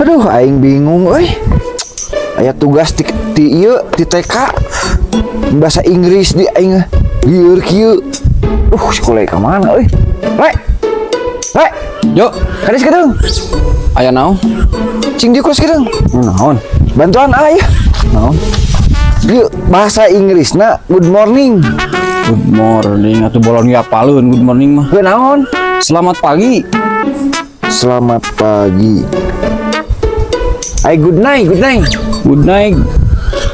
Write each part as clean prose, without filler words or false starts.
Aduh, aing bingung euy. Aya tugas ti ieu ti TK bahasa Inggris di aing lieur kieu. Sekolah ka mana euy? Le. Le, Yo, kades kedeung. Aya naon? Cing dieu kos kedeung. Naon? Bantuan aya. Naon? Ieu bahasa Inggrisna good morning. Good morning atuh bolon ge apaleun good morning mah. Heuh naon? Selamat pagi. Selamat pagi. Ay, good night, good night. Good night.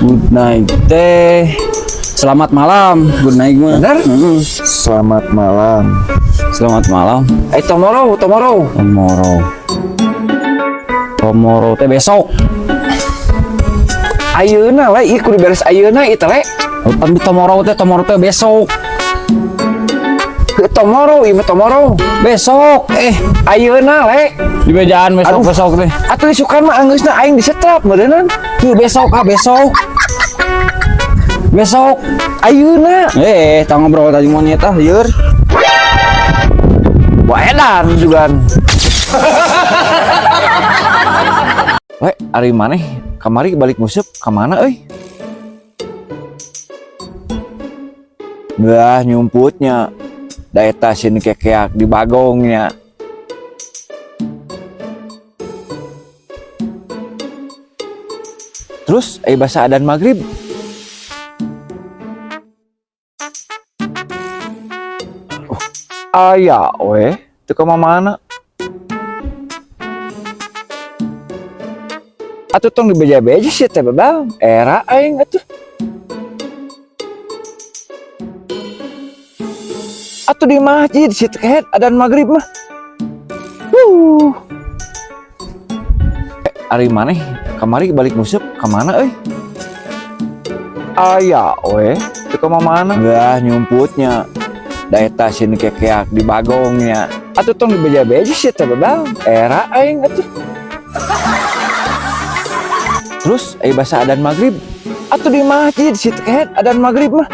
Good night teh. Selamat malam. Good night mah. Bener? Heeh. Selamat malam. Selamat malam. Eh, tomorrow, tomorrow. Tomorrow. Tomorrow teh besok. Ayeuna le, ieu kudu beres ayeuna ieu teh le. Oh, tapi tomorrow teh besok. Heuh, tomorrow, ieu mah tomorrow. Besok. Ayeuna le. Di bejaan besok Aduh. Besok teh. Atuh isukan mah anggeusna aing disetrap meureunnan. Tuh besok ah besok. Besok. Ayeuna. Tang ngobrol tadi monyet ah lieur. Wah edan juga. Le, ari maneh kamari balik nguseup ka mana euy? Wah, nyumputnya. Da eta sieun kekeak di bagongnya. Terus, bahasa adan maghrib. Aya we, teu ka mana? Atuh tong dibeja-beja sih teh babal. Era aing atuh. Atuh di masjid sih teh adan maghrib mah. Wuh. Ari maneh kamari balik nguseup ka mana euy? Aya we, teu ka mana? Wah, nyumputnya. Da eta sieun kekeak di bagongnya. Atuh tong dibeja-beja sih teh babal. Era aing atuh. Terus bahasa adan maghrib. Atuh di masjid sih teh adan maghrib mah.